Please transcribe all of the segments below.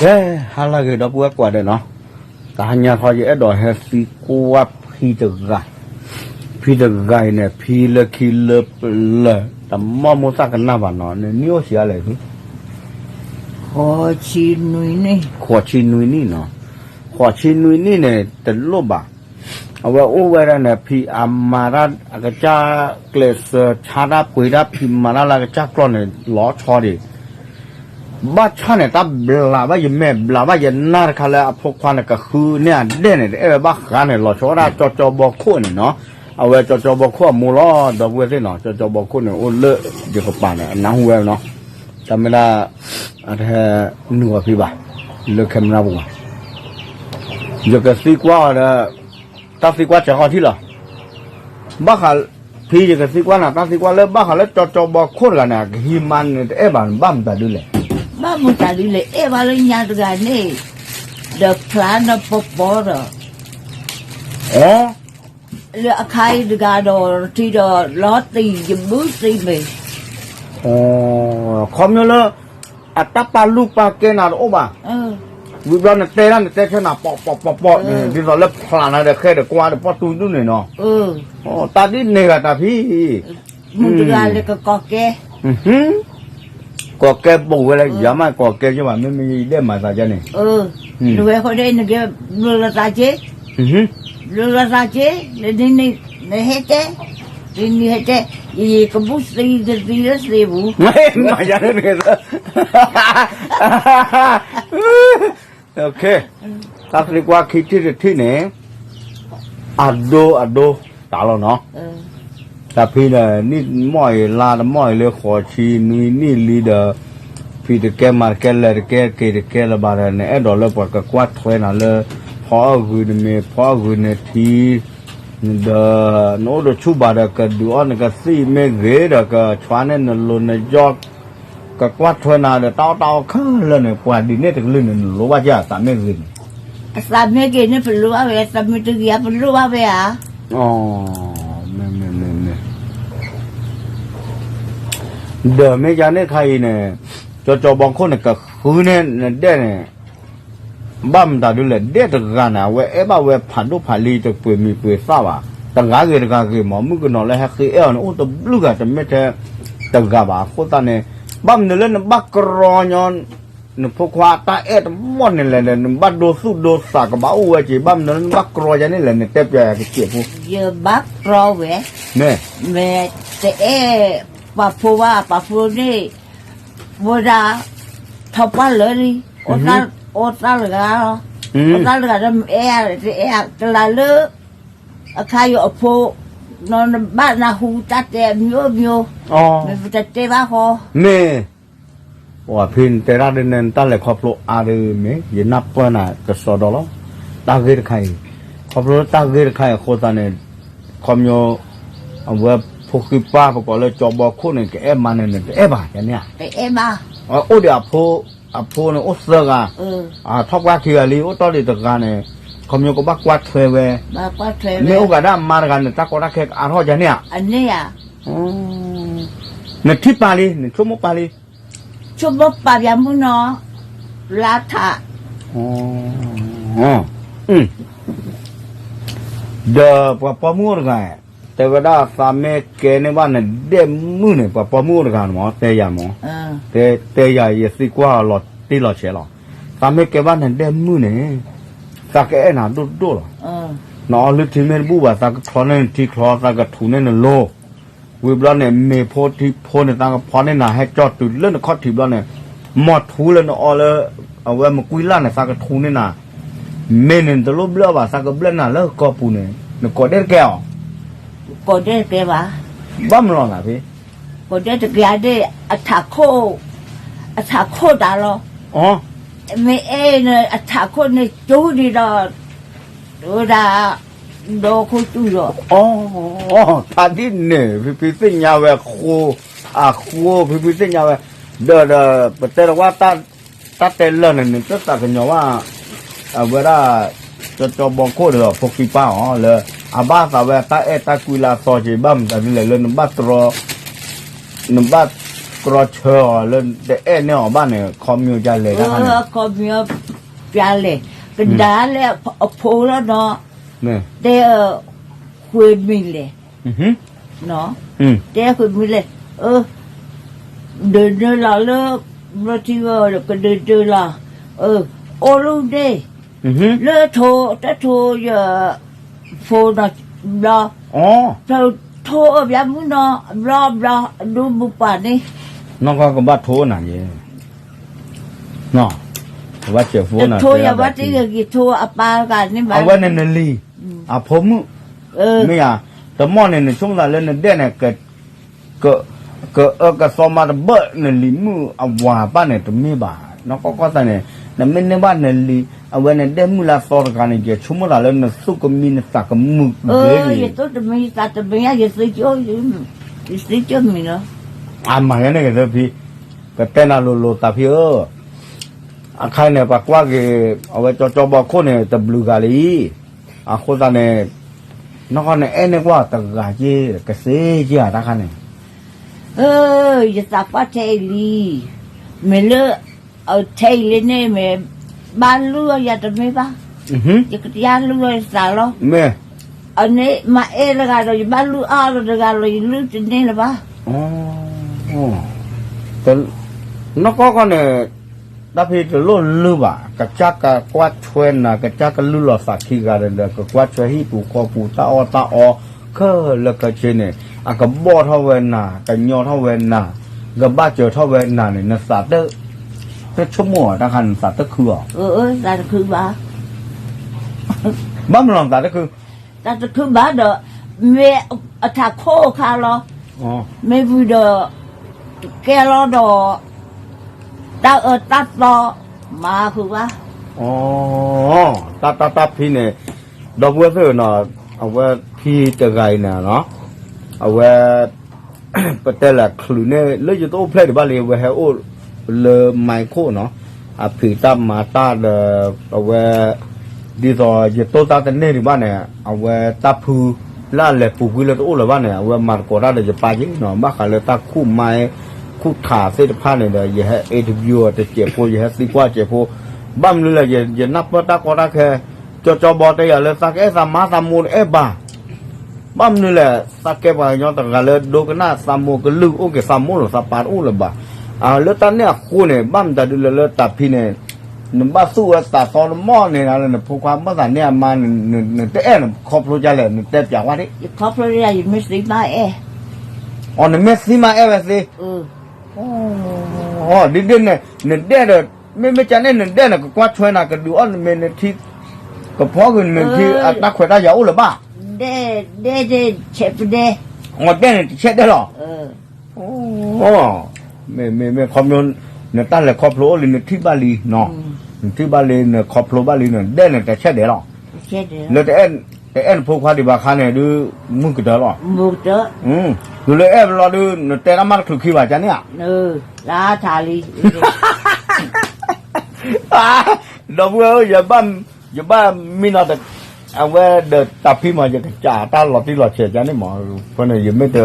ကဲ, ဟါလၢအဂ့ၤ ဒီပုၢ်ဝဲၢ်ကိးဂၤဒဲးနီၤ, တဟါညါခီ ယအဲၣ်ဒိးဟဲသံကွၢ်ဖံတဂၤ, ဖံတဂၤအံၤန့ၣ် ဖံလၢခံလၢပျၢၤ တမီၢ်မိၢ်သၣ်ကနၣ်ဘၣ်နီၤ, နနံၣ်အိၣ်ဆံးအါလဲၣ်ဖံ, ဃိးဆံနွံနံၣ်, ဃိးဆံနွံနံၣ်နီၤ, ဃိးဆံနွံနံၣ်န့ၣ် တလိၣ်ဘၣ်, အဝဲအိၣ်ဝဲဒၣ်န့ၣ် ဖံအမၤတၢ်အကစၢ်ကျဲးစၢးဆါတၢ်ပှ့ၤတၢ် ဖံမၤတၢ်လၢအကစၢ်ကျီၢ်န့ၣ် လီၤဆီဒံး ဘၣ်ဆၣ်န့ၣ် တၢ်ဘျးဘၣ်ယမဲာ် ဘျးဘၣ်ယနၢ်တခါလၢအဖိခွါန့ၣ် ကဃုန့ၢ်အဒဲၣ်န့ၣ် တအဲၣ်ဝဲဘၣ်ဃးန့ၣ် လီၤဆီဝဲဒၣ်ကၠီကၠီဘီခိၣ်န့ၣ်နီၤ, အဝဲကၠီကၠီဘီခိၣ်အမိၢ်လီၤ ဒီပုၢ်ဝဲၢ်သ့ၣ်နီၤ, ကၠီကၠီဘီခိၣ်န့ၣ် အိၣ်လၢယကပၤန့ၣ် အနၢ်ဟူဝဲနီၤ, တၢ်မ့ၢ်ဒၣ် အတဟဲနုာ်အီၤဖံဘၣ်, လၢ camera ပူၤဘၣ်, ယကသံကွၢ်အီၤဒီး တၢ်သံကွၢ်စှၤခီၣ်ထံၣ်လီၤ, ဘၣ်ဃး ဖံယကသံကွၢ်နၤ တၢ်သံကွၢ်လၢဘၣ်ဃးလၢကၠီကၠီဘီခိၣ်တဂၤန့ၣ် အကဟံးမါန့ၣ် တအဲၣ်ဘၣ်န့ၣ် ဘၣ်မတၤဒုလဲၣ်, ဘၣ်မတၤဒုလဲၣ် အဲၣ်ဘၣ်လၢညါတဂၤန့ၣ်, ဒီးဖျါနပီၤပီၤဒီး အ လၢအခါအံၤတဂၤဒီး ထံဒီး လီၤတံၢ်ယဘုသံမ့ၢ် ခီဖျိလၢ အတၢ်ပာ်လုၢ်ပာ်ကဲနၤတအိၣ်ဘၣ်, ဝံၤဘျီနတဲဒၣ်နတဲဆၢနၤ ပီးပီးပီးပီးန့ၣ် ဒ်သိးလၢဖျးနၤဒီး ဃဲဒီးကွၢ်ဒီးပီၣ်တူၢ်ဒူၣ်န့ၣ်နီၤ, တၢ်ဒ်န့ၣ်ဂၤတၢ်ဖံ မုၢ်တဂၤလၢကကိးကဲ, ကိးကဲပိာ်ဝဲလၢ ယၤမးကိးကဲက့ဘၣ် မ့မ့ၢ်ယဒဲးမၤသးဒ်န့ၣ်, နဝဲဃိဒဲးနကဲ ဘျုးလိာ်သးက့, ဘျုးလိာ်သးက့, လၢဒ်န့ၣ် နဟဲတဲ, ဒ်န့ၣ်ဟဲတဲ, ယကဘူၣ်သံတသံလၢသ့ပူၤ, မၤယၤန့ၣ် တၢ်သံကွၢ်ခံထံၣ်တထံၣ်န့ၣ် အဒိအဒိတၢ်လီၤနီၤ, တၢ်ဖံဒီး နံၣ်မီၢ်အံၤလါတမီၢ်အံၤလၢဃိးဆံနွံနံၣ်လံဒီး ဖံတကဲမၤတကဲလဲၤတကဲက့ၤတကဲလၢၤဘၣ်ဒီး နအဲၣ်ဒိးလၢပှၤကကွၢ်ထွဲနၤလၢ ဖီအဂုၤနမ့ၤ ဖီအဂုၤနထံ ဒီး နအိၣ်တဆူၣ်ဘၣ်ဒီး ကဒုးအီၣ်နကသံၣ်မ့ၢ်ဂ့ၤဒီး ကဆှါန့ၢ်နလိၤနယီၢ် ကကွၢ်ထွဲနၤဒီး တၢ်အီၣ်တၢ်အီခဲလၢာ်န့ၣ် ပှၤဒ်န့ၣ်တကလုာ်န့ၣ် နလိၣ်ဘၣ်ကသးမ့ၢ်ဂ့ၤန့ၣ်, အသးမ့ၢ်ဂ့ၤန့ၣ် ပလိၣ်ဘၣ်ဝဲ, သးမ့ၢ်တဂ့ၤအပလိၣ်ဘၣ်ဝဲဧါ, မ့ၢ် ဒီးမ့ၢ်ယၤန့ၣ်ခါအံၤန့ၣ် ကၠီကၠီဘီခိၣ်န့ၣ် ကဃုန့ၢ်နဒဲၣ်န့ၣ် ဘၣ်မတၤဒုလဲၣ် ဒဲၣ်တဂၤန့ၣ် အဝဲအဲၣ်ဘၣ်ဝဲဖးဒိၣ်ဖးလံၤတပှ့ၤမံၤပှ့ၤသၣ်ဘၣ်, တဂၤဂ့ၤတဂၤဂ့ၤမး မုၣ်ကနီၤလၢဟဲဃ့အဲၣ်အီၤန့ၣ် အိၣ်တဘျုးဂၤ တမ့ၢ်ထဲတဂၤဘၣ်အဃိသတးန့ၣ်, ဘၣ်မနုၤလၢနဘၣ်ကြီညီ နဖိခွါတၢ်အဲၣ်တဘီၣ်န့ၣ်လဲၣ်ဒီး နဘၣ်ဒိသူၣ်ဒိသးကဘၣ်အိၣ်ဝဲက့ၤ ဘၣ်မနုၤလၢနဘၣ်ကြီယၤန့ၣ်လဲၣ် နတဲပျးယၤကစဲးဖိ, ယဘၣ်ကြီဝဲ, မ့ၢ် မ့ၢ်တအဲၣ်ပှၤဖိဘၣ် ပှၤဖိန့ၣ် ဝဲဒၣ် ထီၣ်ပှၢ်လၢာ်လံ, အိၣ်သၣ်တဂၤလီၤ, အိၣ်သၣ်တဂၤဒီးမ့ၢ်အဲၣ်တအဲၣ် တလၢလၢ အခါယိၤအဖိ, နဘၣ်နၢ်ဟူတၢ်တဲအမျိုးမျိုး, မ့ၢ်ပတတဲဘၣ်ဃီ, မ့ၢ် ပှၤဖံနတဲတၢ်ဒ်န့ၣ် နတၢ်လဲၤခီဖျိအါဒ်မ့ၢ် ယနၢ်ပၢၢ်နၤကစီဒီလီၤ, တၢ်ဂ့ၢ်တခါအံၤ, ခီဖျိလၢတၢ်ဂ့ၢ်တခါအံၤအဃိသတးန့ၣ်, ခီပညီ အဝဲဖိဃံပၢ်ပကိးလၢကၠီဘီခိၣ်န့ၣ် ကအဲၣ်မါန့ၣ် နတအဲၣ်ဘၣ်ယၤန့ၣ်ဧါ, တအဲၣ်ဘၣ်, အိၣ်ဒီးအဖိ, အဖိန့ၣ်အိၣ်သၢဂၤ, ထီၣ်ပှၢ်ခံဂၤလံ အိၣ်တ့ၢ်ဒံးတဂၤန့ၣ်, ခီပညီကဘၣ်ကွၢ်ထွဲဝဲ, မ့ၢ်အိၣ်ကးဒၣ်အမါတဂၤန့ၣ် တၢ်ကီတၢ်ခဲကအါထီၣ်ယၤန့ၣ်ဧါ, နထံၣ်ပာ်လံ နဆိကမိၣ်ပာ်လံ, ဆိကမိၣ်ပာ်ပၠးမုၢ်နီၤ, လါထး ဒီးပှၤပိာ်မုၣ်အိၣ်တဂၤ, တဲဝဲဒၣ်သးမ့ၢ်ကဲန့ၢ်ဘၣ်နဒဲၣ်မုၣ်န့ၣ် ပှၤပိာ်မုၣ်အိၣ်တဂၤန့ၣ်မ့ၢ် တဲယၤမ့ၢ်, တဲယၤယသံကွၢ်လီၤတံၢ်လီၤဆဲးလီၤ, သးမ့ၢ်ကဲဘၣ်နဒဲၣ်မုၣ်န့ၣ်, သးကအဲၣ်နၤဒိၣ်ဒိၣ်လီၤ, နအီလုၢ်ထံမ့ၢ်တဘူၣ်ဘၣ် သးကချီန့ၢ်နထံချီ သးကထူးန့ၢ်နလိၤ ဝံၤဘျီန့ၣ် မ့ၤဖိထံဖိန့ၣ် သးကဖီန့ၢ်နၤ ဟဲကၠီတုၤလၢနခီၣ်ထံးဘျီန့ၣ်, မီၤထူလၢနအီလၢ အဝဲမကွံလၢ်န့ၣ် သးကထူန့ၢ်နၤ, မ့ၢ်န့ၣ် နတလိၣ်ဘျၢဘၣ် သးကဘျၢနၤလၢကီၢ်ပူၤန့ၣ် နကိးဒဲတကဲအီၤ, ကိးဒဲတကဲဘၣ်, ဘၣ်မနုၤလီၤနၤဖဲ, ကိးဒဲတကဲဒ် အထးခိၣ်, အထးခိၣ်တၢ်လီၤ, မ့ၢ်အဲၣ်န့ၣ် အထးခိၣ်န့ၣ် ကၠိဒံးဒီး ဝဲဒၣ် ဒီခိၣ်တူၢ်ဒီး, ဖးဒ်န့ၣ် ဖံဖံသ့ၣ်ညါဝဲဃိ, အဃိ ဖံဖံသ့ၣ်ညါဝဲ, ဒီးဒီး ပတဲတဝၣ် တၢ်တဲလၢာ်န့ၣ် နတသးကညီၤဘၣ်, အဝဲဒၣ် ကၠီကၠီဘီခိၣ်ဒီး ဖိဃံပၢ်အီၤလၢ အဘၣ်သးဝဲတၢ်အဲၣ်တၢ်ကွံလၢအသီက့ၤ ဘၣ်မတၤဒ်လဲၣ်လၢနဘၣ်တြီ နဘၣ် ကရီဆၢအီၤလၢတအဲၣ်န့ၢ်အီၤဘၣ်န့ၣ် ခီမ့ၢ်ကလဲၤတၢ်ခါန့ၣ်, ခီမ့ၢ်ပျါလဲၣ်, ကဒါလၢအဖိလီၤနီၤ, တဲ ဃ့မံၤလဲၣ်, တဲဃ့မံၤလဲၣ်, ဒုးဒုးလီၤလၢ ဘျီထံဝဲ ကဒုးဒုးလီၤ, အိၣ်လူၢ်ဒ့ၣ်, လၢထိ တထိ ယ ဖိနီၤ, ဘျီ, ထိအဘျါမုၢ်နီၤ, ဘျီဘျီ ဒူဘူပှၤန့ၣ်, နီၢ်ကီၢ်ကဘၣ်ထိနၤယဲ, ကဘၣ်စဲးဖိနၤ, ထိယဘၣ်တ့ၢ်ဂ့ၤထိအပၢ်တဂၤန့ၣ်ဘၣ်, အဝဲန့ၣ်နလံၤ, အဖိမုၣ်, မ့ၢ်ဧါ, တမီၢ်န့ၣ် နဆိကမိၣ်သးလၢနဒဲၣ်န့ၣ် ကအၢကသီမးတဘၣ် နလံၤမုၣ်အဝၤဘၣ်န့ၣ် တမ့ၢ်ဘၣ်, နီၢ်ကီၢ်ကီၢ်သးန့ၣ်, နမ့ၢ်န့ၢ်ဘၣ်နလံၤ, အဝဲနဒဲၣ်မုၣ်လၢအသီတဂၤန့ၣ် ယဆိကမိၣ်သးလၢနသူၣ်ကမံနသးကမုာ်, ယသူၣ်တမံယသးတမံယၤ, ယသံကၠိမံၤလီၤ, အမၤယဲန့ၣ်ကသ့ဖံ, ကတဲနၤလိၤလိၤသးဖံဧၢ, အခါန့ၣ် ပှၤကွၢ်က့ၤ, အဝဲကၠီကၠီဘီခိၣ်န့ၣ် တဘျုးဂၤလံ, အဃိသတးန့ၣ်, နီၢ်ကီၢ်န့ၣ်အဲၣ်န့ၢ်ကွၢ်တဂၤက့ၤ ကသ့က့ၤဧါတၢ်ခါန့ၣ်, ယသးပှၢ်ထဲအံၤလံ, မ့ၢ်လၢ, ထဲအံၤလံန့ၣ်မ့ၢ်, ဘၣ်လုၢ်အီၤယၤတမ့ၢ်ဘၣ်, ယကယၤလုၢ်အီၤယသးလီၤ, မ့ၢ်, အန့ၣ်မၤအဲၣ်တဂၤဒီး ယဘၣ်လုၢ်အီၤတဂၤလီၤ ယလုၢ်တန့ၢ်လၢၤဘၣ် နီၢ်ကီၢ်ကီၢ်န့ၣ်, တၢ်ဖံးတလိၣ်လုၢ်ဘၣ် ကစၢ်ကကွၢ်ဆွဲနၤ ကစၢ်ကလုၢ်လီၤသးခံဂၤဒီး ကကွၢ်ဆွဲဟံၣ်ပူၤဃီပူၤတၢ်အီၣ်တၢ်အီ ခဲလၢာ်ခဲဆ့န့ၣ် အကဘီၣ်ထီၣ်ဝဲနၤ ကညီထီၣ်ဝဲနၤ ကဘၣ်စၢၤထီၣ်ဝဲနၤန့ၣ် နသးတဆိကမိၣ်အီၤတၢ်ခါန့ၣ် နသးတခုအီၤ ဘၣ်မနုၤနသးတခု သးတခုဘၣ်ဒီး မ့ၢ်အထးခိၣ်အခါလီၤ မ့ၢ်ဝံၤဒီး ကကဲလီၤဒီး တၢ်အၢတၢ်သီ မၤဃုာ်ဘၣ် တၢ်တၢ်တၢ်ဖံးန့ၣ် ဒီပုၢ်ဝဲၢ်သ့ၣ်နီၤ အဝဲဖံတဂၤအံၤန့ၣ် အဝဲ ပတဲလၢချုးန့ၣ် လၢယတအိၣ်ဖျဲၣ်ဒံးဘၣ်လံ အဝဲဟဲအိၣ်လၢမၤခိၣ်နီၤ အဖံးတၢ်မၤတၢ်ဒီး အဝဲ ဒ်သိးယတိၢ်တၢ်တန့ၢ်ဒံးဘၣ်န့ၣ် အဝဲတၢ်ဖု လၢအလဲၤပူၤကွံာ်လၢတအိၣ်လၢၤဘၣ်န့ၣ် အဝဲမၤသကိးတၢ်ဒီးယပၢ်က့နီၤ ဘၣ်ဃးလၢတၢ်ခူၣ်မါ ခူၣ်ထးသ့ၣ်တဖၣ်န့ၣ်ဒီး ယဟဲ interview တစဲးဖိ ယဟဲသံကွၢ်စဲးဖိ ဘၣ်မနုၤလဲၣ် ယနၢ်ပၢၢ်တၢ်ကီတၢ်ခဲ ကၠီကၠီဘီတဲယၤလၢသးကအဲၣ်သးမါသးမိၢ်တအဲၣ်ဘၣ် ဘၣ်မနုၤလဲၣ် သးကဲပှၤကညီတဂၤလၢဒိကနၣ်သးမိၢ်ကလုၢ်အိၣ်က့ၤသးမိၢ်လီၤ သးပၢ်တအိၣ်လၢၤဘၣ်. လၢတၢ်န့ၣ်အဃိန့ၣ် ဘၣ်မတၤဒုလၢလၢတၢ်ဖံးန့ၣ် နဘၣ်သူၣ်ဝဲသးသီတမီၢ်န့ၣ် လၢနဖိခွါဘၣ်သးန့ၢ်အမါ နတအဲၣ်နခီဖျိဒ်လဲၣ် နတဲပျးဝဲဒၣ်. ယခီဖျိဒ်ယမ့ၢ်သံမါအဲၣ်. အီ နမ့ၢ်သံမါအဲၣ်ဝဲသ့. ဒ်ဒ်န့ၣ် နဒဲၣ်ဒီး မ့မ့ၢ်ကန့ၣ် နဒဲၣ်န့ၣ် ကကွၢ်ဆွဲနၤ ကဒုးအီၣ်နမ့ၢ်နထံ ကဖီက့ၤနမ့ၢ်နထံ အတၢ်ခွဲးတၢ်ယာ်အိၣ်လၢၤဘၣ်. ဒဲၣ်ဒဲၣ်ဒဲၣ်ဆဲးပဒဲ. အီ ဒဲၣ်န့ၣ်တဆဲးဒဲၣ်လီၤ. မ့မ့ၢ်မ့ၢ်ခီဖျိ နတၢ်လဲၤခီဖျိအိၣ်လံ နထံၣ်ဘၣ်လံနီၤ နထံၣ်ဘၣ်လံ နခီဖျိဘၣ်လံန့ၣ် ဒဲၣ်န့ၣ်တဆဲးဒဲၣ်လီၤ. လၢတအဲၣ်နဖိခွါဒံးဘၣ်ခါန့ၣ်ဒုး မုၢ်ကတၢၢ်လီၤ. တုၤလၢအဲၣ်ဘျီဒုး နတဲတၢ်မးတချုးခံဘၣ်ကန့ၣ်ဧါ. လါထးလံ ဒီပုၢ်ဝဲၢ်ဧၢ ယဘၣ်မံနီၤ အဝဲဒီးတၢ်ဖံးမး ယကစၢ်တၢ်လီၤတံၢ်လီၤဆဲးကန့ၣ်မး ဖဲန့ၣ် ယမ့ၢ်တ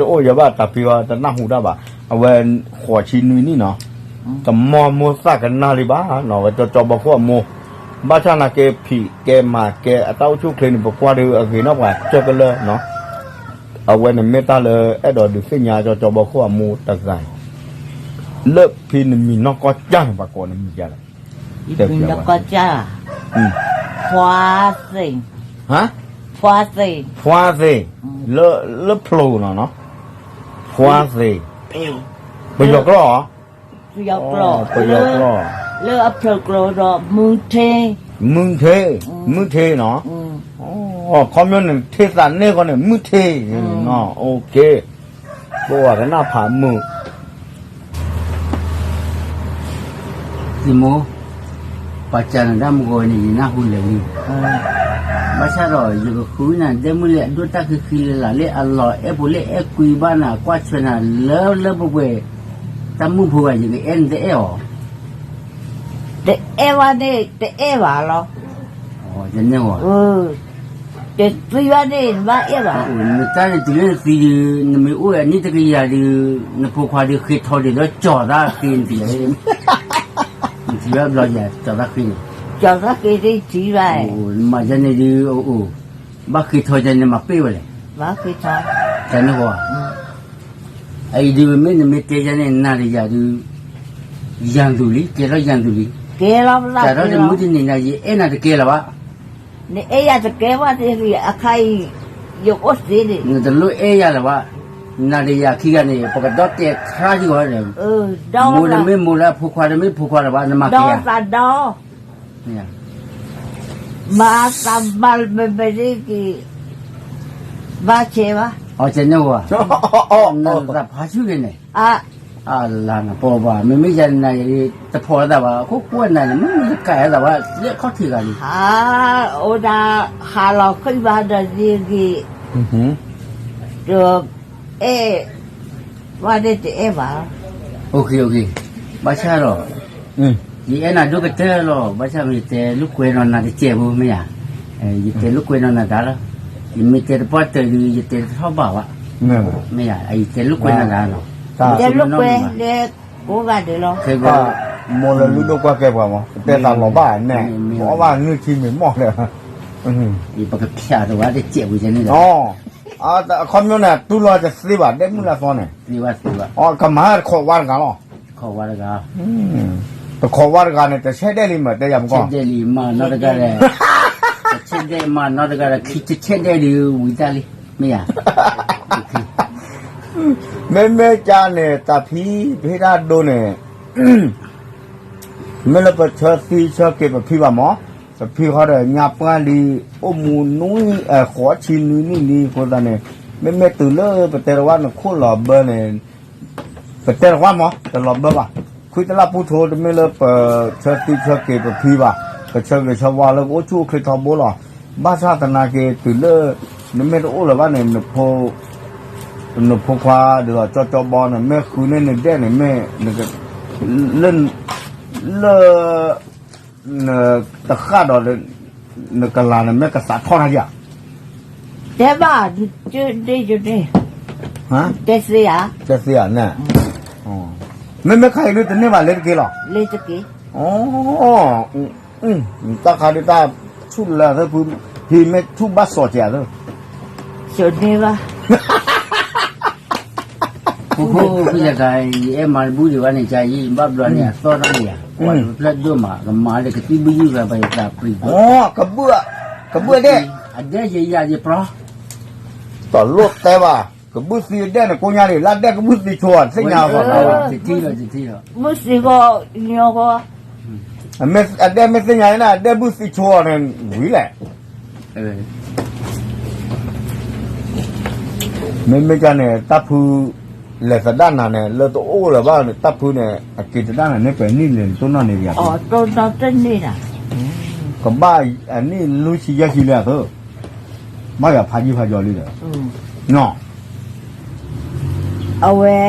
အိၣ်ယဘၣ်တၢ်ဖံးအီၤ တနၢ်ဟူတၢ်ဘၣ် အဝဲဃိးဆံနွံနံၣ်နီၤ တမီၢ်မိၢ်သၣ်ကနၣ်လံဘၣ်နီၤ အဝဲကၠီကၠီဘီခိၣ်အမိၢ် ဘၣ်ဆၣ်နာ်က့ ဖံးကဲမၤကဲအတၢ်အိၣ်ဆူၣ်အိၣ်ချ့န့ၣ် ပကွၢ်ဒုးအဂ့ၤနီၣ်ပှၤကၢကလၢနီၤ အဝဲန့ၣ်မ့ၢ်တၢ်လၢအဲၣ်ဒိးဒုးသ့ၣ်ညါကၠီကၠီဘီခိၣ်အမိၢ်တဂၤအံၤ လၢဖံနမံၤနီၢ်ကီၢ်ကၠၢ်န့ၣ် ပှၤကိးနမံၤကၠၢ်လဲၣ် တဲပှၤ ဖှါသ့ၣ် ဖှါသ့ၣ် လၢဖျိးနီၤနီၤ ဖှါသ့ၣ် ပယီၤကျိာ် ပယီၤကျိာ် လၢအဖျိးကျိာ်ဒီး မုၢ်ထ့ မုၢ်ထ့ မုၢ်ထ့နီၤ ခီဖျိနထံၣ်သးန့ၢ်ဃီန့ၣ် မုၢ်ထ့ ပဝဲကနၣ်ဖးမုၢ် ယမိၢ် ပှၤစံးနၤတၢ်မုၢ်ဂီၤန့ၣ် ယနၢ်ဟူလၢာ်လံ ဘၣ်ဆၣ်ဒီး ယကဃုနၤ ဒဲမုၣ်လၢအဒိၣ်တၢ်ခံခံလၢ်လၢ်လၢအလီၤအဲၣ်ပူၤလၢအဲၣ်ကွံဘၣ်နၤ ကွၢ်ဆွဲနၤလၢလၢပှဲၤပှဲၤ တၢ်မုၢ်ဖိဂၤ ယကအဲၣ်နတအဲၣ်အီၤ တအဲၣ်ဘၣ်န့ၣ် တအဲၣ်ဘၣ်လီၤ ယန့ၢ်ဝဲ တသံဘၣ်န့ၣ် နဘၣ်အဲၣ်ဘၣ်. နတၢ်န့ၣ်တုၤလၢနသံဒုး နမ့ၢ်အိၣ်ဝဲအနံၣ်တကယၤဒုး နဖိခွါဒုးဃ့ထီဒုးလၢကၠီၤသးဃ့နတံၤလီၤ. နထံၣ်ဘၣ်ဘျီယၤ ကၠီၤသးဃ့န့ၣ်, ကၠီၤသးဃ့သ့နထံၣ်ဘၣ်, နမၤဒ်န့ၣ်ဒုး အိၣ်အိၣ်, ဘၣ်ဃ့ထီဒ်န့ၣ် မၤပ့ၢ်ဝဲလဲၣ်, ဘၣ်ဃ့ထီ, တၢ်န့ၣ်ဃီ အအံၤဒုး မ့မ့ၢ်နမ့ၢ်တဲယၤန့ၣ် နၤဒီးယၤဒုး ယၤသူၣ်လံ ကဲထီၣ်ယၤသူၣ်လံ, ကဲလီၤပသး တၢ်ဒီးတမုၢ်တနံၤနၤ ယအဲၣ်နၤတကဲလၢၤဘၣ်, နအဲၣ်ယၤတကဲဘၣ်သ့ၣ်ဂ့ၤ အခါအံၤ ယအိၣ်သ့န့ၣ် နတလိၣ်အဲၣ်ယၤလၢၤဘၣ်, နၤဒီးယၤခံဂၤန့ၣ် ပကဒီၣ်တဲာ်ခါဒံးဂီၤန့ၣ်, မိၢ်တမ့ၢ်မိၢ်လၢအဖိခွါ တမ့ၢ်ဖိခွါလၢၤဘၣ် နမၤက့ၤယၤ ဒီးသးဒီ မၤသးမၤလၢမဲာ်မဲာ်န့ၣ်က့ၤ, ဘၣ်ဆဲးဘၣ်, အီၣ်ကဲန့ၣ်ဝဲ, နသးဖးဆူၣ်က့ၤန့ၣ်, အလၤနပီဘၣ် မ့မ့ၢ်ယၤနၤ တဖီၣ်လၢသးဘၣ် အခိၣ်ကွၢ်နၤန့ၣ် မ့မ့ၢ်ယကးလၢသးဘၣ် လၢခီၣ်ထံးဂၤလံ, အိၣ်ဒၣ် ဟးလီၤဃံဘၣ်ဒီးယဂ့ၤ, ဒီး အဲၣ်, ဘၣ်ဒ်တအဲၣ်ဘၣ်, ဘၣ်ဆၣ်ဒီး, ယအဲၣ်နၤဒိၣ်ကတၢၢ်လီၤ ဘၣ်ဆၣ်မ့ၢ်ယတဲလိာ်ကွဲနီၤနၤတစဲးဖိမ့ၢ်ဧါ, ယတဲလိာ်ကွဲနီၤနၤတၢ်လီၤ, ယမ့ၢ်တဲတပှၢ်တၢၢ်ဒုး ယတဲတထီၣ်ဘၣ်ဘၣ်, မ့ၢ်ဧါ ယတဲလိာ်ကွဲနီၤတၢ်လီၤ, တဲလိာ်ကွဲလၢကိးဂၤဒဲးလီၤ, မိၢ်လၢလုၢ်ဒိၣ်ကွၢ်ကဲပှၤမး ပတဲသးလီၤဘၣ်န့ၣ်, အီၣ်ဘၣ်နုၢ်ထံမ့ၢ်မီၢ်လၢ ယပကဖျးတဝဲတစဲးဖိန့ၣ်လီၤ, အခီပညီန့ၣ် တူၢ်လီၤတသ့ဘၣ် ဒဲမုၢ်လၢသီန့ၣ်, ကမၤတခီဝါတဂၤလီၤ, တခီဝါတဂၤန့ၣ် တဆဲးဒဲးလံမး တဲယၤမကီၢ်, ဆဲးဒဲးလံမးနီတဂၤဒီး, ဆဲးဒဲးမးနီတဂၤဒီး ခံတဆဲးဒဲးဒုးဝံၤတၢ်လံ, မ့ၢ်ဧါ, မ့မ့ၢ်ကါန့ၣ် တၢ်ဖံ ပဟ့ၣ်တၢ်ဒိန့ၣ် မ့ၢ်လၢပဆၢသံဆၢက့ၤပဖံဘၣ်မး, ပဖံဃီဒီးညါပှၢ်လံ, အိၣ်မူနွံ ဃိးဆံနွံနံၣ်လံအဃိသတးန့ၣ်, မ့မ့ၢ်တုၤလၢပတဲတဝၣ်နခိၣ်လီၤဘၢန့ၣ်, ပတဲတဝၣ်မး တလီၤဘၢဘၣ်, ခွံတလၢပူၤထိတမ့ၢ်လၢပဆၢသံဆၢက့ၤပဖံဘၣ်, ပဆၢဂ့ၤဆၢဝါလၢကအိၣ်ဆူၣ်အိၣ်ချ့ထီဘိလီၤ, ဘၣ်ဆၣ်သနာ်က့တုၤလၢ နမ့ၢ်တအိၣ်လၢၤဘၣ်န့ၣ် နဖိခွါဒ်သိးကၠီကၠီဘီန့ၣ် မ့ၢ်ဃုန့ၢ်နဒဲၣ်န့ၣ် မ့ၢ် လၢ လၢ တဃၣ်ဒီး နကလၤန့ၣ် မ့ၢ်ကသးထီၣ်တၢ်ယၤ, တဲဘၣ်, တဲသ့ဧါ, တဲသ့ဧါန့ၣ်, မ့မ့ၢ်ခါအံၤဒုးတန့ၢ်ဘၣ်လၢတက့ၢ်လီၤ, တၢ်ခါဒုးတၢ်ဆူၣ်လၢသၢဖု, ဟံးမ့ၢ်ဆူၣ်ဘၣ်စီၤစဲးသၢ ဖိဖိဖိယသး ယအဲၣ်မၤတဘူၣ်ဒံးဘၣ်န့ၣ် ကယံာ်ဘၣ်ဘျီန့ၣ် အသီၣ်ထီၣ်န့ၣ်ယၤ ပှၤတဖျၢၣ်ဒိၣ်မး ကမၤလၢကသံၣ်ဘုၣ်ယုၢ်ဂၤ ပယသးပျံၤဖိ, ကဘုၣ်ဒဲး, အဒဲးယယၤယပြီ, တလိၣ်တဲဘၣ်, ကဘုၣ်သံအဒဲးန့ၣ် ကိညါလံ လၢဒဲးကဘုၣ်သံဆိအီၤ သ့ၣ်ညါအီၤ, ဘုၣ်သံဘီ, အဒဲးမ့ၢ်သ့ၣ်ညါန့ၣ် အဒဲးဘုၣ်သံဆိအီၤန့ၣ် ဝံၤလဲၣ် မ့မ့ၢ်ကန့ၣ် တၢ်ဖု လဲၤသဒၣ်နၤန့ၣ် လၢတအိၣ်လၢၤဘၣ်န့ၣ် တၢ်ဖုန့ၣ် အက့ၤသဒၣ်နၤန့ၣ် ပှဲၤနံၣ်လဲၣ် နတိၢ်နီၣ်န့ၣ် ကဘၣ်အနံၣ်လွံၢ်ဆံယဲၢ်ဆံလံအသိး, ဘၣ်ယၤဖးယံာ်ဖးယီၤလံဒီး, အဝဲ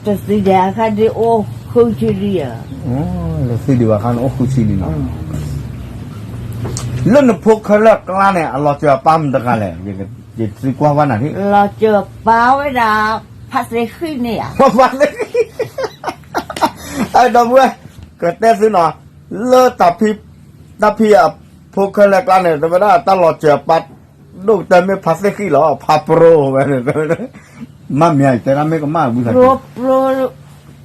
တသံဒံးအခါဒ်အိၣ်ဃုဆံလံဧါ, တသံဒံးဘၣ်အခါန့ၣ်အိၣ်ဃုဆံလံနီၤ, လၢနဖိခဲလၢာ်အကျါန့ၣ် အလီၤစၢၤအပၢ်မတၤတဂၤလဲၣ်, ယသံကွၢ်ဝဲနၤ, လီၤစၢၤပၢ်ဝဲဒၣ် ဖါသ့ၣ်ဃံၣ်န့ၣ်ဧါ, ဖါသ့ၣ်ဃံၣ်, အဲ ဒီပုၢ်ဝဲၢ်, ကတဲသုနီၤ, လၢ တၢ်ဖံအဖိခဲလၢာ်အကျါန့ၣ် တဝဲဒၣ်တၢ်လီၤစၢၤအပၢ် ဒိၣ်ကတၢၢ်မ့ၢ်ဖါသ့ၣ်ဃံၣ်လီၤ ဖါပရိဝဲန့ၣ်, မ့ၢ်မ့ၢ်ယတဲဒၣ်မ့ၢ်ကမၣ်ဝံသးစူၤ,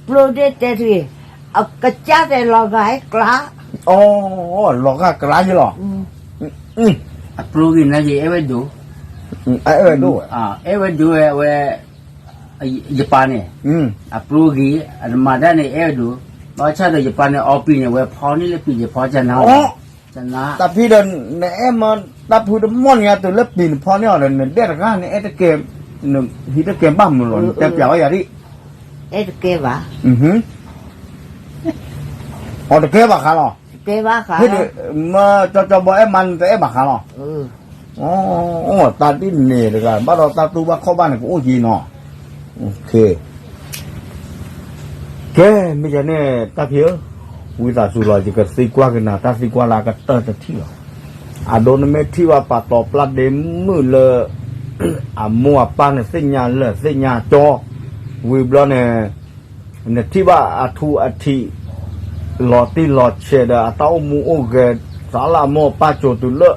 ပရိဒ်တဲတဂ့ၤ, အကစၢ်တဲလီၤဂာ်ကျါ, အ လီၤဂာ်ကျါယ့လီၤ, အပရိဂ့ၤန့ၣ် အဲၣ်ဝဲဒိၣ်, အဲၣ်ဝဲဒိၣ်ဝဲ, အဲၣ်ဝဲဒိၣ်ဝဲ အဝဲ ယပၢ်န့ၣ်, အပရိဂ့ၤ အတမၤတၢ်န့ၣ် အဲၣ်ဝဲဒိၣ်, ဘၣ်ဆၣ်ဒီးယပၢ်န့ၣ် အီပံၤန့ၣ် ဝဲဖီန့ၣ်လၢပံၤန့ၣ် ဖီကနါ, ကနါ, တၢ်ဖံဒီး နအဲၣ်မၤ တၢ်ဖုတမီၢ်န့ၣ် တုၤလၢပံၤနဖီန့ၣ်အီၤဒီး နဒဲၣ်တဂၤ နအဲၣ်တကဲ, နဟံးတကဲဘၣ်မုာ်လီၤ နတဲပျးဝဲယၤဒ်, အဲၣ်တကဲဘၣ်, အီၤတကဲဘၣ်ဃးလီၤ, မၢကၠီကၠီဘီအဲၣ်မၤနတအဲၣ်ဘၣ်ဃးလီၤ, တၢ်ဒ်န့ၣ်တဂၤ ဘၣ်ဒီးတၢ်တူၢ်ဘၣ်ခီၣ်ဘၣ်န့ၣ် ကအိၣ်က့ၤနီၤ, ကဲ မ့ၢ်ယၤန့ၣ် တၢ်ဖံဧၢ, ဝံသးစူၤလီၤ ယကသံကွၢ်က့ၤနၤ တၢ်သံကွၢ်လၢအကတၢၢ်တထံၣ်လီၤ, အဒိ နမ့ၢ်ထံၣ်ဘၣ်ပှၤတီၤပျၢ်ဒ့မုၣ်လၢ အမိၢ်အပၢ်န့ၣ်သ့ၣ်ညါလၢာ်သ့ၣ်ညါကၠီ ဝံၤဘျီန့ၣ် နထံၣ်ဘၣ်အထူအထံး လီၤတံၢ်လီၤဆဲးဒီးအတၢ်အိၣ်မူအိၣ်ဂဲၤ သးလၢအမိၢ်အပၢ်စိၤတုၤလၢ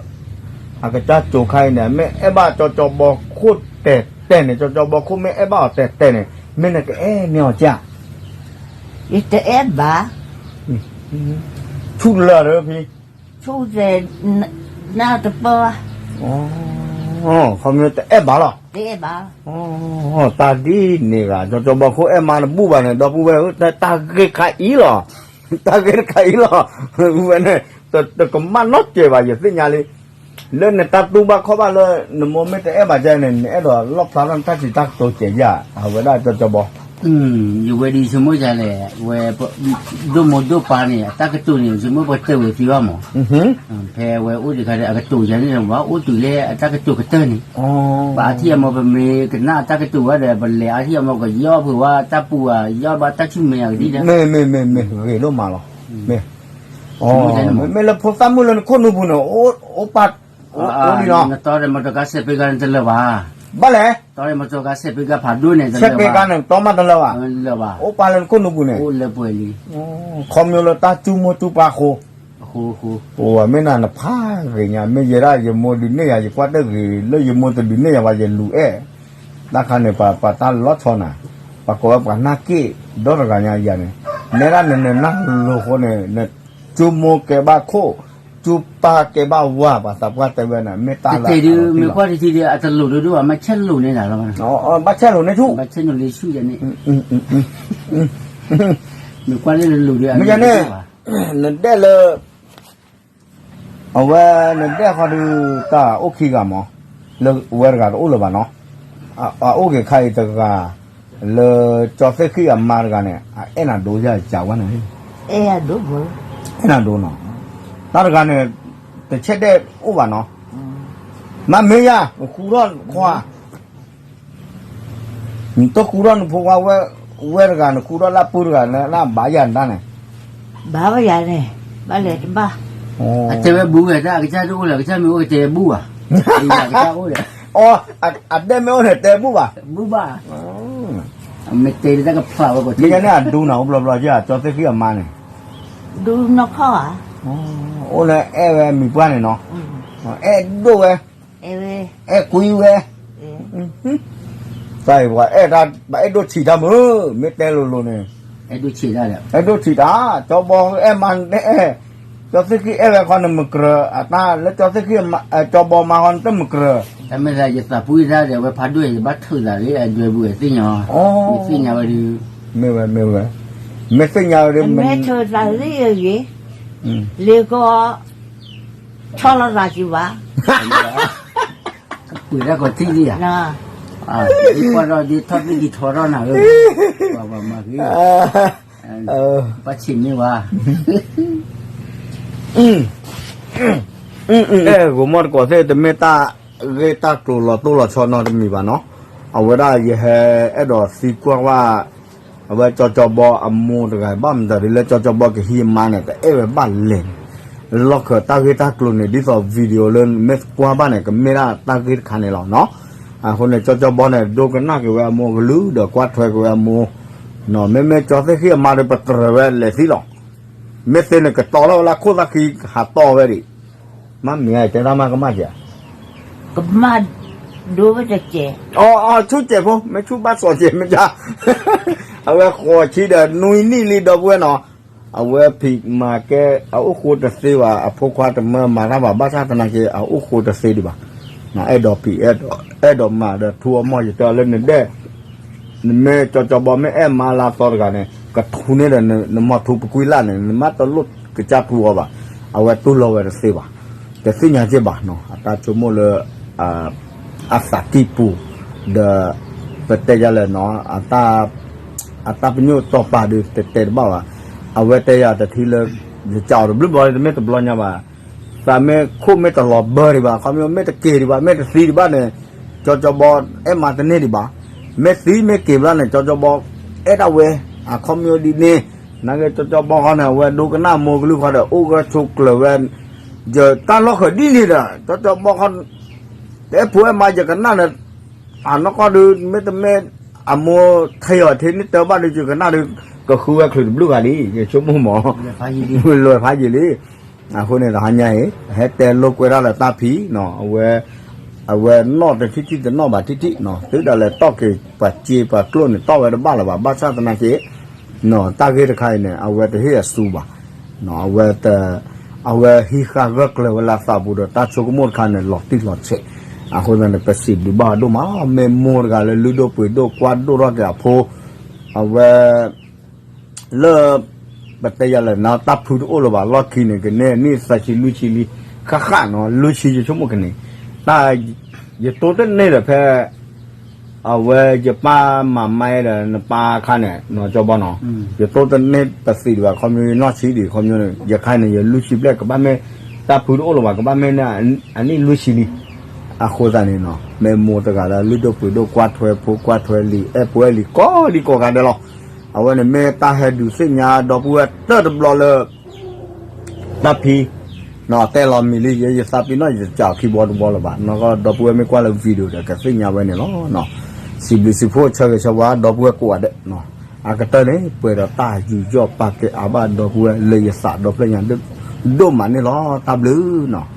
အကစၢ်စိၤခါအံၤန့ၣ် မ့ၢ်အဲၣ်ဘၣ်ကၠီကၠီဘီခိၣ်တဲာ်တဲာ်န့ၣ် ကၠီကၠီဘီခိၣ်မ့ၢ်အဲၣ်ဘၣ်အီၤတဲာ်တဲာ်န့ၣ် မ့ၢ်နကအဲၣ်န့ၢ်အီၤကၠၢ် ယတအဲၣ်ဘၣ် ဆူၣ်လၢာ်ဒီးဖံ ဆူၣ်တဲ နတပၢၢ်ဘၣ် ခီမ့ၢ်တအဲၣ်ဘၣ်လီၤ တအဲၣ်ဘၣ် တၢ်ဒ်န့ၣ်ဂ့ၤ ကၠီကၠီဘီခိၣ်အဲၣ်မါတဘူၣ်ဘၣ်န့ၣ် ဒီပုၢ်ဝဲၢ်ဧၢ တၢ်ဂ့ၢ်ခါအံၤလီၤ တၢ်ဂ့ၢ်တခါအံၤလီၤ ဝဲန့ၣ် တကမၣ်နီတစဲးဘၣ် ယသ့ၣ်ညါလံ လၢနတၢ်တူၢ်ဘၣ်ခီၣ်ဘၣ်လၢ နမိၢ်မ့ၢ်တအဲၣ်ဘၣ်ကၠၢ်န့ၣ် နအဲၣ်ဒိးလီၣ်ဖျါထီၣ်နတၢ်စံးတၢ်ကတိၤစဲးယၤ အဝဲဒၣ်ကၠီကၠီဘီ ယဝဲဒၣ်ယဆိကမိၣ်ယၤလဲၣ် ဝဲ ဒိၣ်မိၢ်ဒိၣ်ပၢ်န့ၣ် အတၢ်ကတိၤန့ၣ် ယဆိကမိၣ်ပှၤတဲဝဲသ့ဘၣ်မး ဖဲဝဲအိၣ်ဒံးခါဒီး အကတိၤယၤန့ၣ် ဝဲအိၣ်တုၤလၢအတၢ်ကတိၤကတၢၢ်န့ၣ် ပှၤအါထံၣ်အမီၤ ပမ့ၢ်ကနၣ်အတၢ်ကတိၤဝဲဒီး ပလဲၤအါထံၣ်အမီၤ ကယီၢ်ဖုးဝဲတၢ်ပူၤဧါ ယီၢ်ဘၣ်တၢ်ဆူၣ်မဲာ်ဧါ ကဒ်ဒီး မ့ၢ် မ့ၢ် မ့ၢ် ဂ့ၤဒိၣ်မးလီၤ မ့ၢ် မ့ၢ်လၢဖိသၣ်မုၣ်လၢနခိၣ်နူာ်ပူၤန့ၣ် အိၣ်ပာ် အိၣ်လံနီၤ နတီဒီးမီတီကါစဲးပ့ကါန့ၣ်တလၢာ်ဘၣ် ဘၣ်လဲၣ် တီဒီးမီတီကါစဲးပ့ကါဖးဒိၣ်န့ၣ် စဲးပ့ကါန့ၣ် တီမးတလၢာ်ဘၣ် အိၣ်ပာ်လၢနခိၣ်နူာ်ပူၤန့ၣ် အိၣ်လၢပှဲၤလံ ခီမ့ၢ်လၢတၢ်စူၣ်မိၢ်စူၣ်ပၢ်အဃိ ပဝဲမ့ၢ်နၤ နဖးဂ့ၤညါ မ့ၢ်ယဲဒၣ်ယမိၢ်ဒုးနဲၣ်ယၤ ယကွၢ်တဂ့ၤ လၢယမိၢ်တဒုးနဲၣ်ယၤဘၣ် ယလူၤအဲၣ် တၢ်ခါန့ၣ် ပှၤတၢ်လီၤဆီနၤ ပှၤကိးဝဲပှၤနာ်က့ၣ် ဒီတဂၤညါယၤန့ၣ် နဲဒၣ်နနနၢ်လိၤအဃိန့ၣ် နကၠိမိၢ်ကဲဘၣ်ခိၣ် ကၠိပၢ်ကဲဘၣ်ဝၤ ပှၤသးပှၢ်တဲဝဲန့ၣ် မ့ၢ်တၢ်လၢအတထံၣ်လီၤ မ့ၢ်ကွၢ်တထံၣ်ဒီး အတလိၤဒိၣ်ဒိၣ်ဘၣ် မ့ၢ်ဆဲးလိၤန့ၣ်လီၤ ဘၣ်ဆဲးလိၤန့ၣ်ဆူၣ် ဘၣ်ဆဲးလိၤလံဆူၣ်ယၤန့ၣ် မ့ၢ်ကွၢ်လၢလိၤဒီး မ့ၢ်ယၤန့ၣ် နဒဲၣ်လၢ အဝဲ နဒဲၣ်ဃီဒီး တၢ်အိၣ်ခံဂၤမး လၢဝဲတဂၤတအိၣ်လၢၤဘၣ်နီၤ အအိၣ်က့ၤခါအံၤတဂၤ လၢကၠီသ့ၣ်ဃံၣ်အမါတဂၤန့ၣ် အအဲၣ်နၤဒိယၤကးဝဲန့ၣ် အဲၣ်နၤဒိနီၤ တၢ်တဂၤန့ၣ် တဆဲးဒဲၣ်အိၣ်ဘၣ်နီၤ မ့မ့ၢ်ယၤ နဃူထီၣ်ခွါ နတဃူထီၣ်နဖိခွါဝဲ ဝဲတဂၤ နဃူထီၣ်လၢပုၢ်တဂၤ နဘၣ်ယၤနတၢ်န့ၣ် ဘၣ်ဘၣ်ယၤန့ၣ် ဘၣ်လဲၤတဘၣ် အတဲဝဲဘူးဝဲ တၢ်အကစၢ်တအိၣ်လၢၤ အကစၢ်မ့ၢ်အိၣ်ကတဲဘူးဘၣ် အကစၢ်အိၣ်ဒီး အဒဲၣ်မ့ၢ်အိၣ်န့ၣ် တဲဘူးဘၣ် ဘူးဘၣ် မ့ၢ်တဲလၢတၢ်ကဖျါဝဲကီး မ့ၢ်ယၤန့ၣ် အဒိနၤအိၣ်ဘျီဘျီ ကၠီသ့ၣ်ဃံၣ်အမါန့ၣ် ဒိနီၢ်ခီၣ်ဧါ အိၣ်လၢအဲၣ်ဝဲမံၤပှၢ်န့ၣ်နီၤ အဲၣ်ဒိၣ်ဝဲ အဲၣ်ကွံဝဲ တၢ်အံၤပှၤအဲၣ်တၢ် ပှၤအဲၣ်ဒိၣ်ဆံးတၢ်မုၢ် မ့ၢ်တဲလိၤလိၤန့ၣ် အဲၣ်ဒိၣ်ဆံးတၢ် အဲၣ်ဒိၣ်ဆံးတၢ် ကၠီဘီအဲၣ်မါအဲၣ် ကၠီသ့ၣ်ဃံၣ်အဲၣ်ဝဲခီန့ၣ် မကြၢး အတၢ်လၢကၠီသ့ၣ်ဃံၣ် ကၠီဘီမါဃီန့ၣ် တမကြၢး တၢ်မ့ၢ်သးယသးပှံၢ်တၢ်ဒီး အဝဲဖးဒိၣ်ယဘၣ်ထုးသးလၢအဒွဲပူၤသ့ၣ်ညါ မ့ၢ်သ့ၣ်ညါဝဲဒုး မ့ၢ်ဝဲ မ့ၢ်ဝဲ မ့ၢ်သ့ၣ်ညါဝဲဒုး မ့ၢ်ထုးသးလၢအဂ့ၤ လ့ၢ်ကီ ဆီလီၤသးက့ၤဘၣ် ပှ့ၤတၢ်ကီးထံၣ်လံဧါ ဒ်ကွၢ်ထီၣ်ဒ်ထီၣ်သ့ၣ်ကံၤထီထီၣ်နၤဧၢ ပှၤမၤဂ့ၤ ဘၣ်ဆံးမ့ၢ်ဝါ အဲၣ်ဂိၤမီၢ်တကိးသ့ၣ် တမ့ၢ်တၢ်ဂ့ၢ်တၢ်ကျိၤလီၤတိၢ်လီၤဆီနီတမံၤဘၣ်နီၤ အဝဲဒၣ်ယဟဲအဲၣ်ဒိးသံကွၢ်ဘၣ် အဝဲကၠီကၠီဘီအမိၢ်တဂၤ ဘၣ်မတၤဒ်လၢကၠီကၠီဘီကဟံးအမါန့ၣ် တအဲၣ်ဝဲဘၣ်လဲၣ်န့ၣ် လီၢ်ခၢၣ်တၢ်ဂ့ၢ်တၢ်ကျိၤန့ၣ် ဒ်သိး video လၢမ့ၢ်ကွၢ်ဘၣ်န့ၣ် ကမ့ၢ်ဒၣ်တၢ်ဂ့ၢ်တခါန့ၣ်လီၤနီၤ အဃိန့ၣ် ကၠီကၠီဘီန့ၣ် ဒိကနၣ်က့ၤဝဲအမိၢ်ကလုၢ်ဒီးကွၢ်ထွဲက့ၤဝဲအမိၢ် မ့မ့ၢ်ကၠီသ့ၣ်ဃံၣ်အမါဒီး ပတြၢၤဝဲလဲၤသံလီၤ မ့ၢ်သ့န့ၣ် ကတီၤထီၣ်ဝဲလၢခိၣ်သၣ်ခံ ဟးတီၢ်ဝဲဒံး မ့မ့ၢ်တဲတၢ်မၤကမၣ်ကဲ ကမၣ်ဒိဝဲတကဲး အဆူၣ်ကဲးဖိ မ့ၢ်ဆူၣ်ဘၣ်စီၤကဲးမ့ၢ်ကၢ် အဝဲဃိးဆံဒီးနွံနံၣ်လံဒီပုၢ်ဝဲၢ်နီၤ အဝဲဖံးမၤကဲ အအိၣ်ဃိတသ့ဘၣ် အဖိခွါတမၢမၤတၢ်ဘၣ် ဘၣ်ဆၣ်သနာ်က့ အအိၣ်ဃိတသ့ဒံးဘၣ် အဲၣ်ဒိးဖံး အဲၣ်ဒိးမၤဒီးထူအမီၢ် ယတဲအီၤလၢနဒဲၣ် နမ့ၢ်ကၠီကၠီဘီမ့ၢ်အဲၣ်မါလၢအသီတဂၤန့ၣ် ကထူန့ၢ်ဒီးနမီၢ်ထူပကွံာ်လၢ်န့ၣ် နမ့ၢ်တလိၣ်ကစၢ်ထူအီၤဘၣ် အဝဲတူၢ်လိာ်ဝဲတသ့ဘၣ် တသ့ၣ်ညါက့ဘၣ်နီၤ အတၢ်ဆိကမိၣ်လၢ အသးကံၢ်ပူၤ ဒီး ပတဲယၤလဲၣ်နီၤ အတၢ်ပညိၣ်တီၢ်ပာ်ဒုးတတဲတဘၣ်ဘၣ် အဝဲတဲယၤတထံၣ်လၢ ယကးအီၤတဘျုးဘျီ တမ့ၢ်တဘျီညါဘၣ် သးမ့ၢ်ခိၣ်မ့ၢ်တလီၤဘၢဒံးဘၣ် ခီမ့ၢ်မ့ၢ်တက့ၤဒံးဘၣ် မ့ၢ်တသံဒံးဘၣ်န့ၣ် ကၠီကၠီဘီအဲၣ်မါတန့ၢ်ဒံးဘၣ် မ့ၢ်သံမ့ၢ်က့ၤဘျီန့ၣ် ကၠီကၠီဘီအဲၣ်ဒၣ်ဝဲ အခီပညီဒ်န့ၣ် နာ်က့ကၠီကၠီဘီဃီန့ၣ် အဝဲဒိကနၣ်မိၢ်ကလုၢ်ဃီဒီး အိၣ်ဂၢၢ်ဆိးကျၢၤဝဲ ယတၢ်လီၢ်ဃၢၤဒ်န့ၣ်ဒီး တီတီဘီခီ တအဲၣ်ဖိအဲၣ်မါယကနၣ်ဒီး အနီၢ်ကီၢ်ဒုး မ့တမ့ၢ် အမိၢ်ထဲယီၤထဲန့ၣ်တၢ်ဘၣ်ဒုး ယကနၣ်ဒုး ကဃုဝဲချုးတဘျုးဂၤလံ ယဆိကမိၣ်မး လွဲဖးယံာ်လံ. အဃိန့ၣ်တဟါညါအံၤ ဟဲတဲလိာ်ကွဲတၢ်လၢတၢ်ဖံး အဝဲ အဝဲနီၣ်တထံၣ်ထံၣ်တနီၣ်ဘၣ်ထံၣ်ထံၣ် သုဒၣ်လဲာ်တီၢ်က့ၤပှၤစ့ပှၤကျိန့ၣ် တီၢ်ဝဲတဘၣ်လၢၤဘၣ် ဘၣ်ဆၣ်သနာ်က့ တၢ်ဂ့ၢ်တခါအံၤန့ၣ် အဝဲတဟ့ၣ်အစူဘၣ်. အဝဲ အဝဲဟံးဃာ်ဂၢၢ်ကျၢၤဝဲလၢအသးပူၤဒီး တၢ်ဆိကမိၣ်တခါန့ၣ် လီၤတံၢ်လီၤဆဲး. အဃိသတးန့ၣ် ပစံးဘျုးဘၣ်အီၤဒိၣ်မးလီၤ. မ့ၢ်မိၢ်တဂၤလၢလုၢ်ဒိၣ်ပှ့ၤဒိၣ်ကွၢ်ဒိၣ်ထီၣ်က့ၤအဖိ အဝဲ လၢ ပတဲယၤလဲၣ်နီၤ တၢ်ဖုတအိၣ်လၢၤဘၣ် လီၢ်ခံန့ၣ် ကန့ၢ်နံၣ်သၢဆံလွံၢ်ဆံလံ ဃၣ်ဃၣ်နီၤ လွံၢ်ဆံယဆိကမိၣ်ကန့ၣ် တၢ် ယတိတန့ၢ်ဒီးဖဲ အဝဲယပၢ်မၤမါဒီးနပၢ်ခါန့ၣ် နီၤကၠီဘီနီၤ ယတိတန့ၢ်ပသံးဒံးဘၣ် ခီဖျိယနီၢ်ဆံးဒံး ခီဖျိန့ၣ် ယခါန့ၣ် ယလွံၢ်ဆံဘျဲၣ် ကဘၣ်မ့ၢ် တၢ်ဖုတအိၣ်လၢၤဘၣ် ကဘၣ်မ့ၢ်န့ၣ် အနံၣ်လွံၢ်ဆံလံ. အဃိသတးန့ၣ်နီၤ မ့ၢ်မိၢ်တဂၤလၢလုၢ်ဒိၣ်ပှ့ၤဒိၣ်ကွၢ်ထွဲဖိကွၢ်ထွဲလံာ် အဲၣ်ဖိအဲၣ်လံာ်ကိးဒံကိးဂၤဒဲးလီၤ. အဝဲန့ၣ်မ့ၢ်တၢ်ဟဲဒုးသ့ၣ်ညါဒီပုၢ်ဝဲၢ်တၢၢ်တဘျီလၢ တၢ်ဖံး တဲလီၤမံၤလံ ယဲယသးပ့ၤနီၣ် ယတကးအီၤခံဘီတဘီလၢၤဘၣ် နီၢ်ကီၢ်ဒီပုၢ်ဝဲၢ်မ့ၢ်ကွၢ်လၢ video ဒီးကသ့ၣ်ညါဝဲန့ၣ်လီၤ. စံးဘျုးစံးဖှိၣ်ဆၢဂ့ၤဆၢဝါဒီပုၢ်ဝဲၢ်ကိးဂၤဒဲး အကတၢၢ်န့ၣ် ပှဲၤဒီးတၢ်ယူးယီၣ်ပာ်ကဲအါဘၣ်ဒီပုၢ်ဝဲၢ်လၢယသးဒီဖျၢၣ်ညါ ဒိၣ်မးန့ၣ်လီၤ. တၢ်ဘျုးနီၤ.